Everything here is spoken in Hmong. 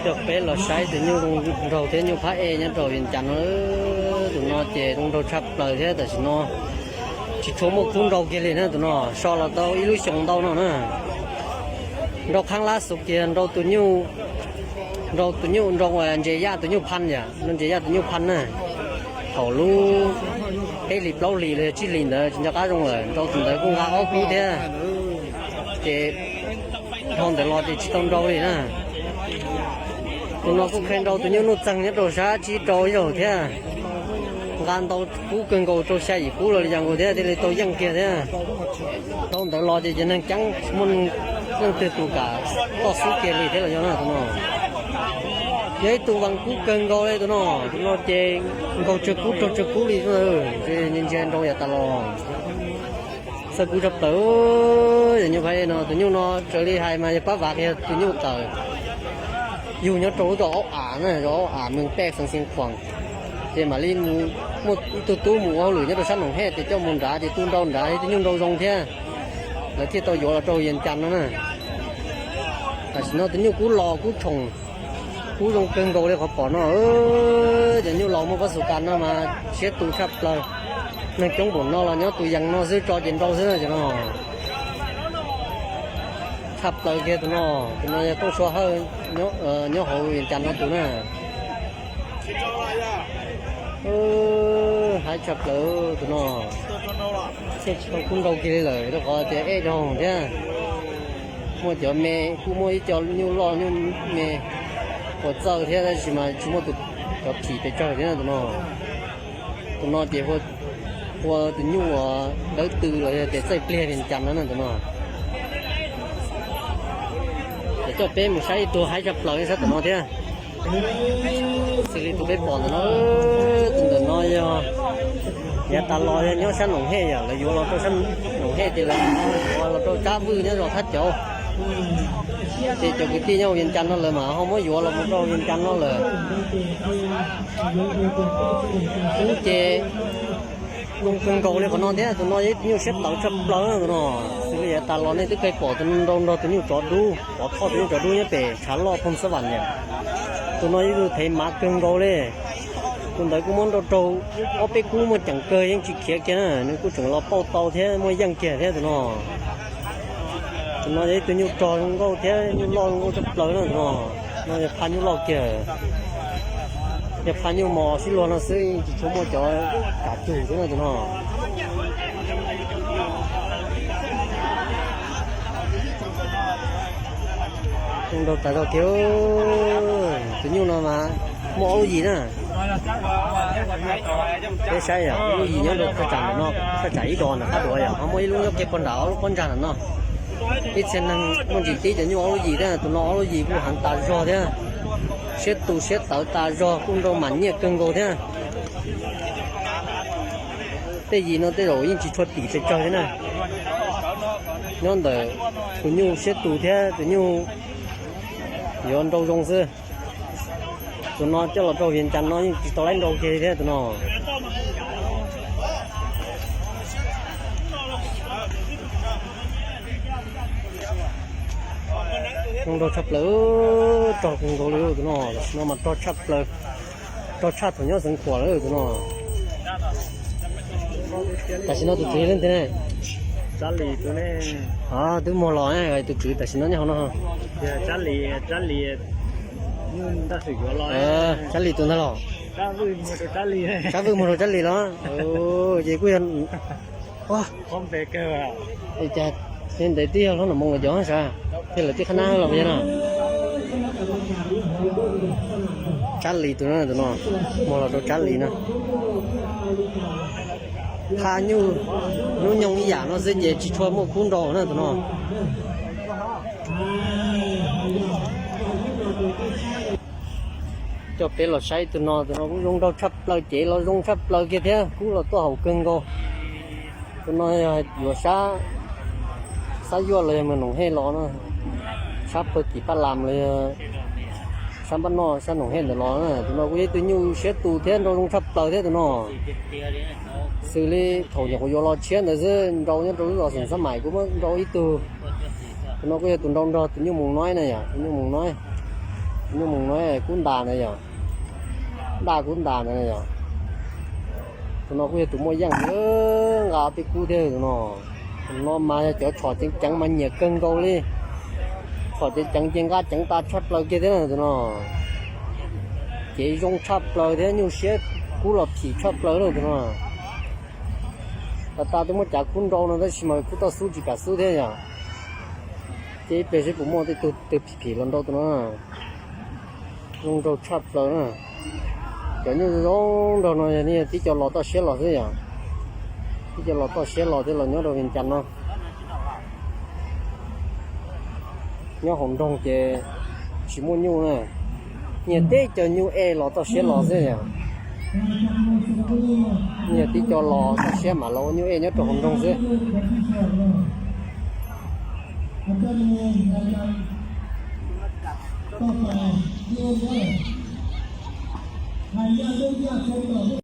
Coj peb los saib tus nyuj nraug thiab nyuj phab ej nyob rau Vias Cas no. Tus no ces zoo nraug tshaj plaws thiab tam sim no tsis tshua muaj kub nrau kiag li na. Tus no so los tau ib lub xyoos ntau no na. Nrau qhaab lab xus kiag nrau tus nyuj, nrau tus nyuj, nrau ntses yaj tus nyuj phaj yom, nrau ntses yaj tus nyuj phaj na. Thaum lub peb hlis plaub hlis los yog tsib hlis ntawd tsis nco qab zoo lawm, nrau tus ntawd kuj nqa ob kub thiab. Ces dhau ntawd los ces tsis tau nrau li na. Tus no kuj kheev nrau tus nyuj nuj txeeg nyob rau sab tsib rau ib zaug thiab. Nqa ntau kub kawg nkaus rau xya yim kub los li cas nkaus thiab thiaj li tau yeej kiag thiab. Dhau ntawd los ces cov neeg ceeb tsis muaj leej twg tus kam toj xub kiag li thiab los yog na tus no. Yog ib tug vas kub kawg nkaus li tus no. Tus no ces nkaug tsawg kub raug tsawg kub li, ntsia ntsia nrau yav tas los. Txawj kub tshaj plaws. Yog nyuj phab ej no, tus nyuj no raws li hais mas yog pab vav yog tus nyuj tawm yug nyob rau lub rau aub am na, rau aub am mees pej xeev Xeev Khuam. Ces mam li mus muaj ib tug tub mus ua hauj lwm nyob rau sab Noom Hej ces coj mus nrad ces tu nrau nrad tus nyuj nrau zoo thiab. Lawv thiaj tau yuav los rau Vias Cas no na. Tam sim no tus nyuj kub los kub tshoom, kub zoo kawg nkaus li qhov pom no. Cov nyuj laus muaj pab xus kas no mas siab tu tshaj plaws. Neeg coob npaum no los nyob tus yees no xwb tso ces nrau xwb na cov no. Tshaj plaws kiag tus no, tus no yog Tooj Sua Hawj nyob hauv Vias Cas no tus na. Haib tshaj plaws tus no. Tsis tau kub nrau kiag li lawm rau qhov tias ej dhau thiab. Muaj cov me, kuj muaj ib co nyuj loj nyuj me ua txawj thiab tab sis mas tsis muaj tus cov phim pes tsawg thiab tus no. Tus no ces ua tus nyuj uas dawb tw los yog tias txawj pliag Vias Cas no na tus no. Ces coj peb mus saib ib tug haib tshaj plaws sab tom no thiab. Xws li tus peb pom ntawm no, tus ntawm no yog yav tas los yog nyob sab Noom Hej yom, lawv yuav los rau sab Noom Hej ces lawv yuav los rau Tsab Vwj nyob zos Thab Cauv. Ces cov kwv tij nyob Vias Cas no lawv mas ho muab yuav los mus rau Vias Cas no lawm. Kub ces zoo kawg nkaus li qhov no thiab, tus no yog ib tug nyuj siab tawv tshaj plaws tus no. Xws li yav tas los nej twb pheej pom tus nrau nrog tus nyuj tsov dub, pov thoj tus nyuj tsov dub nyob pem tshav loj Phooj Xab Vam yom. Tus no yog ib tug thev mav kawg nkaus li. Tus ntawd kuj muab nrau raug ob peb kub muaj ceem kawg yeej tsis khiav kiag na, nws kuj tseem los pauj tau thiab muaj yeej kiag thiab tus no. Tus no yog ib tug nyuj rog zoo nkauj thiab nyuj loj zoo nkauj tshaj plaws na tus no. No yog phaj nyuj loj kiag. Yog phaj nyuj mos sib luag no xwb tsis tshua muaj cov kam cug xwb na tus no. Zoo nraug tas zog kiag. Tus nyuj no mas muaj ob lub yim na. Peb saib yom, ib lub yim nyob rau thaj tsam ntawm no, thaj tsam ib dos ntawm qab duav yom, ho muaj ib lub nyob kiag puag nram ob lub pob ntsag ntawm no. Ib txhia neeg muaj ntsis tib cov nyuj ob lub yim thiab, tus no ob lub yim kuj heev tas zog thiab. Siab tu siab tawv tas zog, kuj nrau mas nyiaj kawg nkaus thiab. Tej yim no tej zaum yeej tsis tshua tim pes tsawg thiab na. Nyob ntawm tus nyuj siab tus thiab tus nyuj yuav nrau zoo xwb. Tus no coj los rau Vias Cas no yeej tsis tau laib nrau kiag thiab tus no. Zoo nraug tshaj plaws, rog kawg nkaus li tus no, tam sim no mas rog tshaj plaws, rog tshaj thaum nyob Xeev Khuam lawm tus no. Tam sim no tus tswv leej twg ne? Twb muag los, tus tswv tam sim no nyob hauv no. Tsab Lis tus ntag los? Tsab Vwj muag rau Tsab Lis los? Ces kuj yog, cas ntev twb yog hlob Nom Moos lawv cov sav, thiab lawv tib qhab nab los yog no. Tsab Lis tus no, tus no, muag los rau Tsab Lis no. Phaj nyuj hnub nyoog ib yam no xwb ces tsis tshua muaj kub nrau na tus no. Coj peb los saib tus no, tus no kuj zoo nraug tshaj plaws, cev los zoo tshaj plaws kiag thiab kub los tuaj haum kawg nkaus. Tus no yog yuav sab, sab yuaj los yog mus Noom Hej los no, sab pawg tim Paj Lam los yog sab npaj noj sab Noom Hej ntawd los na. Tus no kuj yog ib tug nyuj siab tus thiab nrau zoo tshaj plaws thiab tus no. Xws li thaum nyuam qhuav yuav los tshiab ntawd xwb nrau nyob rau lub zos Xeem Xab Maim kuj muab nrau ib tug. Tus no kuj yog tus nrau nrog tus nyuj Moos Noib na yom, tus nyuj Moos Noib. Nyuj moos no kub ntas na yog, daj kub ntas na yog. Tus no kuj yog tus muaj yeej nqa peb kub thiab tus no. Tus no mas yog cov tshom ceev ceev mas nyiam kawg nkaus li. Tshom ceev ceev ces nqa ceev tas tshaj plaws kiag thiab na tus no. Ces zoo tshaj plaws thiab nyuj siab kub los phim tshaj plaws na tus no. Has tas twb muab cav kub nrau no tab sis mas kub toj xub tsis kam xub thiab yog. Ces ib pliag seb puas muaj tej tug twg phim phim los nrau tus no. Zoo nraug tshaj plaws na. Cov nyuj zoo nraug no yog nej tib co los toj siab los xwb yog. Tib co los toj siab los thiab los nyob rau Vias Cas no. Nyob hauv nroog ces tsis muaj nyuj na. Nyiag teb cov nyuj ej los toj siab los xwb yog. Nyiag tib co los toj siab mam los ua nyuj ej nyob rau hauv nroog xwb.